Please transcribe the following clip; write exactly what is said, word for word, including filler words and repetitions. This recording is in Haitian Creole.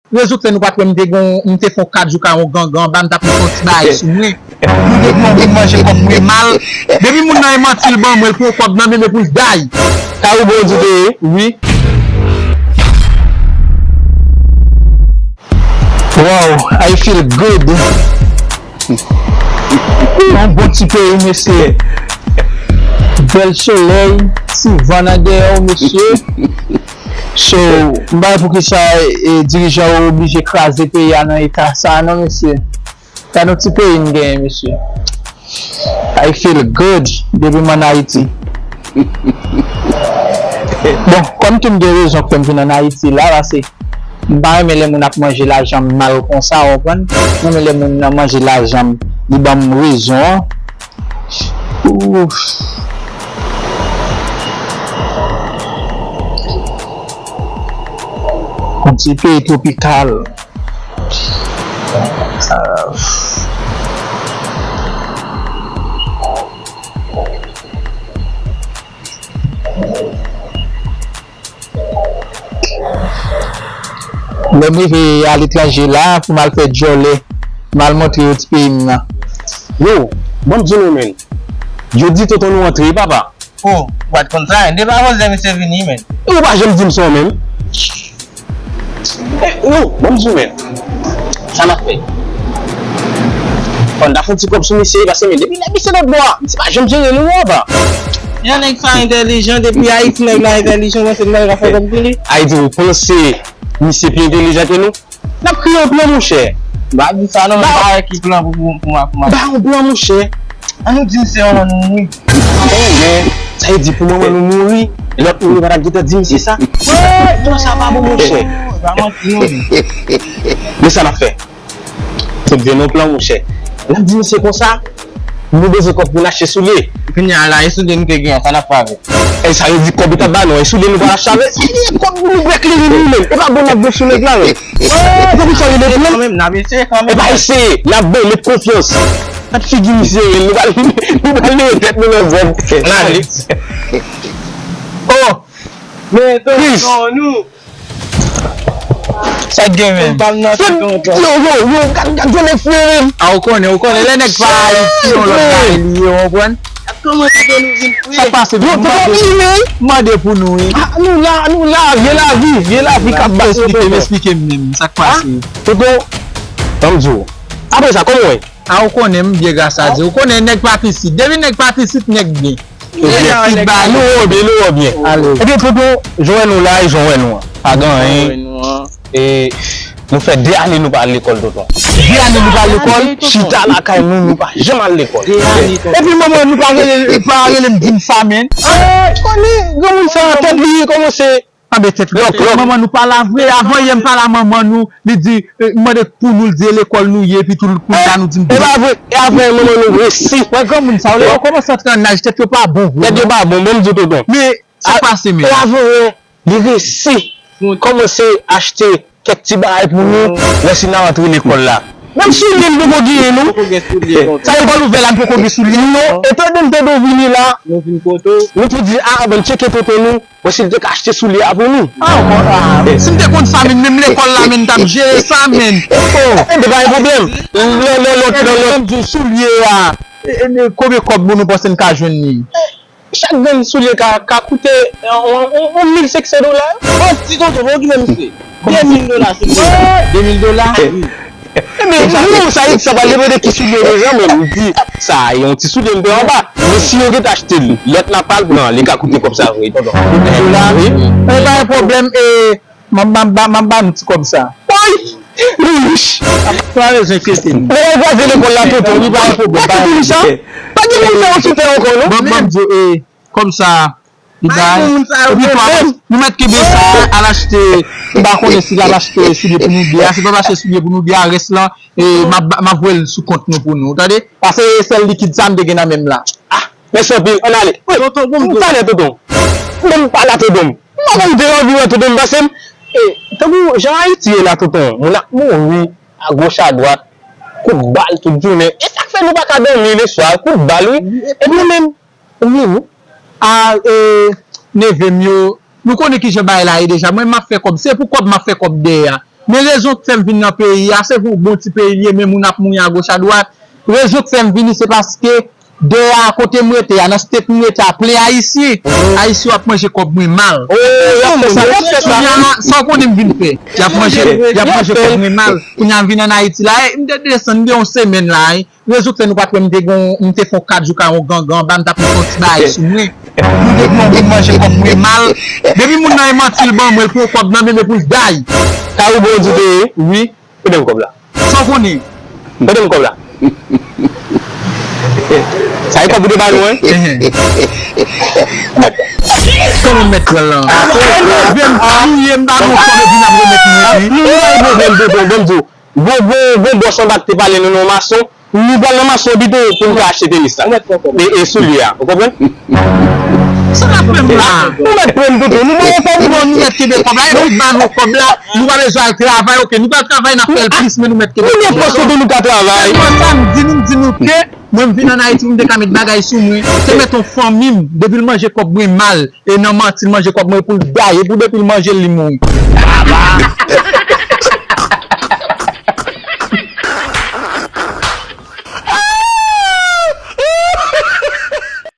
Rezon k fè nou pa t wè m te gon, m te fè yon kat jou ka yon gangan anba, m t ap met yon ti bagay sou mwen. Nou depi yon moun manje kòb mwen mal. Depi moun nan e manti l ban mwen, l pran kòb nan men mwen pou l day. Ka ou bon di te ye? Wi. Wow, I feel good. Yon bon ti peyi, mesye. Bèl solèy, ti van nan dèyè w, mesye. So, m pa wè poukisa, e, dirijan yo oblije kraze peyi a nan eta sa a, non, mesye. Gad yon ti peyi n genyen, mesye. I feel good depi m ann Ayiti. Bon, kòm tou m gen rezon k fè m vin ann Ayiti la, paske m pa renmen lè moun ap manje lajan m mal konsa, w konprann? M renmen lè moun nan manje lajan m, li ban m rezon an. Ouf. Yon ti peyi twopikal. Ah. Lè m rive aletranje la, pou m al fè djòlè, m al montre yo ti peyi m nan. Yo, ban m di nou, men. Yo di tonton nou antre, papa. Oh, ou pa t konn sa, men depi avan lè misye vini, men. E ou pa janm di m sa, menm. Eh, yo, ban m di w, men. Sa n ap fè? Fò n ta fè yon ti kòb sou misye, paske, men, depi lè misye lòt bò a, misye pa janm jere nou, non, papa. Yon nèg sa entèlijan, depi Ayiti nèg la entèlijan, panse nèg la fè kòb pou li. Ayiti, ou panse misye pi entèlijan ke nou? N ap kreye yon plan, monchè. M pa di sa non, men m pa wè ki plan pou, pou, pou, pou m ap. Ba yon plan, monchè. An nou di misye manman nou mouri. Sa vle di pou manman nou mouri, lòt moun yo pa t ap gentan di misye sa. Non, sa pa bon, monchè. Pa manti non. Men sa n ap fè. Fout vin yon plan, monchè. N ap di misye konsa, nou bezwen kòb pou n achte soulye. Kounye a la, e soulye nou te gen an, sa n ap fè avè l? E sa yo di kòb yo t ap ba nou, e soulye nou pral achte avè l. E kòb nou dwe klere nou menm. E pa bon n ap bon sou nèg la menm. E pa pou sa rele plan. Kanmenm, n ap eseye kanmenm. E pa eseye, n ap bon, met konfyans. Gad figi misye, nou pral, nou pral leve tèt nou nan vòb. N ale. Oh! Men, Chris! Non, nou. Sa k gen menm? Yo, yo, yo, gad, gad jan nèg fre menm. A, ou konnen, ou konnen, lè nèg pa Ayiti, yon lòt bagay li ye, ou konprann? Sa k pase, menm? M mande pou nou, wi. A, nou la, nou la, vye lavi, vye lavi k ap bat nou, tonton. Esplike m, esplike m menm, sa k pase? Tonton, ban m di w. Apre sa, kòman w ye? A, ou konnen m byen, gras a Dye. Ou konnen nèg pa t isit. Depi nèg pa t isit, nèg byen. Ebyen, nou wè w byen, nou wè w byen. Ebyen, tonton, jan w wè nou la, e jan w wè nou an. Pa gen anyen. E, nou fè de ane nou pa al lekòl, tonton. De ane nou pa al lekòl? Chita lakay nou, nou pa janm al lekòl. Epi manman nou pa rele, pa rele m di m sa, menm. Ou konnen, granmoun sa, tèt li kòmanse. Anben tèt lòk, lòk. Manman nou pa la vre. Avan yè m pale a manman nou, li di, eh, m mande pou nou, l di e lekòl nou ye, epi tou kounye a nou di m. E pa vre, e avan yè manman nou resi. Wè granmoun sa yo, lè yo kòmanse antre an laj, tèt yo pa bon vre. Tèt yo pa bon, ban m di w tonton. Men, sa k pase, men? E avan yè, li resi kòmanse achte kèk ti bagay pou nou, wè si n a rantre lekòl la. Menm soulye n poko genyen, non. Sa lekòl ouvè la, n poko gen soulye, non. E tande m tande w vini la, nou vin kote w, nou tou di, a, ban n tcheke tonton nou. Bon, si l te ka achte soulye a pou nou. Ah, bon, ah, si m te konn sa, menm, menm lekòl la, menm, m t ap jere sa, menm. Oh, e pa yon pwoblèm. Lè, lè, lè, lè, lè. Menm di w soulye a, e, e, e, konbyen kòb nou panse n ka jwenn li? Chak grenn soulye ka, ka koute, e, yon, yon, yon mil senk san dola. Bon, ti tonton, bon, ki menm se de mil dola soulye. De mil dola? Wi. Ebyen, nou, sa, sa pral depann de ki soulye yo bezwen, men m di, sa, yon ti soulye m te anba. Men si yo gentan achte l, lòt la pral pran, li ka koute kòb sa vre, tonton. Wi. E pa yon pwoblèm, e, m ap, m ap, m ap ba nou ti kòb sa. Woy! Nou rich! Pa bezwen enkyete nou. Lè yo gade lekòl la, tonton, li pa yon pwoblèm, pa yon pwoblèm. Pa gen moun sa yo sou tè ankò, non? Bon, bon, Dye, e, kòm sa, Li bay. Epi twa, nou mèt kenbe sa, al achte, m pa konnen si l al achte soulye pou nou de a, si l p ap achte soulye pou nou de a, rès lan, e, m ap, m ap voye l sou kont nou pou nou, tande? Paske sèl likid sa m te gen nan men m la. Ah, mèsi anpil, ann ale. Wi, tonton, bon, m talè, tonton. Bon, m pale a tonton. M pa konn de anvi wè tonton m pase m. E, tankou jan Ayiti ye la, tonton, moun ap mouri, agoch, adwat, kout bal tout jounen. E sa k fè nou pa ka dòmi leswa, kout bal, wi. E nou menm, Wi, wi. A, e, neve m yo, nou konnen kijan bagay la ye deja. Mwen, m ap fè kòb. Se pou kòb m ap fè kòb dèyè a. Men rezon k fè m vin nan peyi a, se pou yon bon ti peyi l ye, men moun ap mouri agoch adwat. Rezon k fè m vini, se paske dèyè a kote m rete a, nan state m rete a, plen Ayisyen. Ayisyen ap manje kòb mwen mal. Oh, y ap fè sa, y ap fè sa. Kounye a, sa w konnen m vin fè? Y ap manje, y ap manje kòb mwen mal. Kounye a m vin ann Ayiti la, e, m te desann de yon semèn la, e. Rezon k fè nou pa t wè m te gon, m te fè yon kat jou ka yon gangan anba, m t ap met yon ti bagay sou mwen. Nou depi yon moun manje kòb mwen mal. Depi moun nan e manti l ban mwen, l pran kòb nan men m pou l day. Karibo di te ye? Wi. Kote m kòb la? Sa w konnen? Kote m kòb la? Sa e kòb ou te ba nou, en? Enhen. Kòman m mèt pran l lan? Ou leve m touye m ba nou kòb epi n ap remèt mwen li. Nou, nou pa gen pwoblèm, tonton, ban m di w. Gon, gon, gon bòs anba k te pale nou nan mason. Nou pral nan mason pito pou nou ka achte tenis la. E, e soulye a. Ou konprann? Sa n ap fè m la? Ou mèt pran m, tonton. Nou mwen konprann. Bon, nou mèt kenbe kòb la. E nou ba nou kòb la. Nou pa bezwen al travay, oke. Nou pral travay, n ap fè l plis, men nou mèt kenbe kòb la. Nou gen fòs, tonton, nou ka travay. Sèlman sa m di nou, m di nou ke mwen m vin ann Ayiti pou m te ka met bagay sou mwen. Se met yon fanmi m. Depi l manje kòb mwen mal. E nan manti l manje kòb mwen pou l daye. Pou depi l manje l, li mouri.